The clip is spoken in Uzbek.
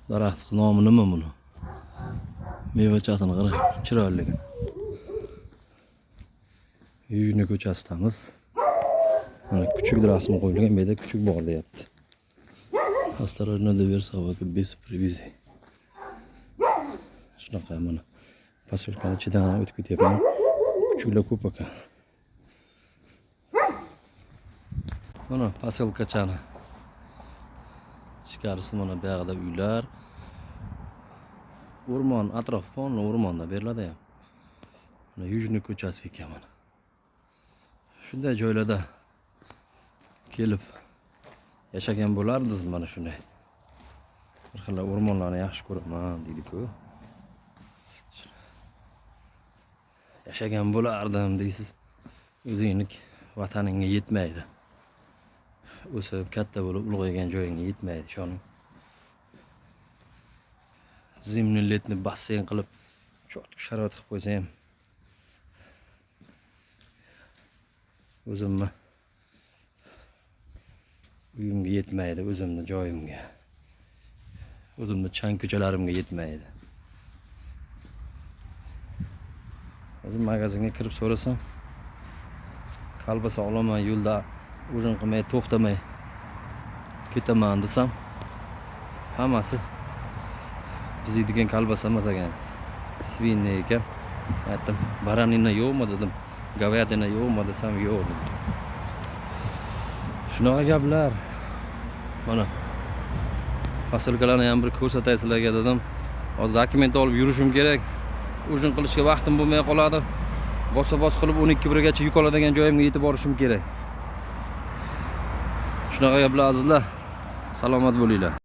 Daraxt nomi nima buni? Mevachasini qarang, chiroyli. Yujni ko'chasidamiz. Mana kuchuk rasmi qo'yilgan, bu yerda kuchuk bor deyapti. Осторожно, дверь собака без привязи. Shunaqa mana posyolkani ichidan o'tib ketyapman. Kuchuklar ko'p ekan. Mana posyolkachani ichkarisi, mana bu yoqda uylar. O'rmon, atrof polni o'rmonda beriladi ham. Mana Yujni ko'chasi ekan mana. Shunday joylarda kelib yashagan bo'lardingiz mana shunday. Bir xil o'rmonlarni yaxshi ko'raman deydi-ku. Yashagan bo'lardim deysiz. O'zingni vataningga yetmaydi. O'sib, katta bo'lib ulg'aygan joyingga yetmaydi, ishoning. Зимний, летний basseyn qilib, чётко sharoit qilib qo'ysa ham o'zimni uyimga yetmaydi, o'zimni joyimga. O'zimni chang ko'chalarimga yetmaydi. O'zim magazinga kirib so'rasam, kolbasa olaman, yo'lda ужин qilmay, to'xtamay ketaman desam, hammasi biz yeydigan kolbasa emas ekan, свиный ekan. Aytdim, баранина yo'qmi dedim, говядина yo'qmi desam, yo'q dedi. Shunaqa gaplar. Mana posilkalarni ham bir ko'rsatay sizlarga dedim. Hozir dokument olib yurishim kerak. Ужин qilishga vaqtim bo'lmay qoladi. Bosa bos qilib 12 birgacha yuk oladigan joyimga yetib borishim kerak. Shunaqa gaplar, azizlar. Salomat bo'linglar.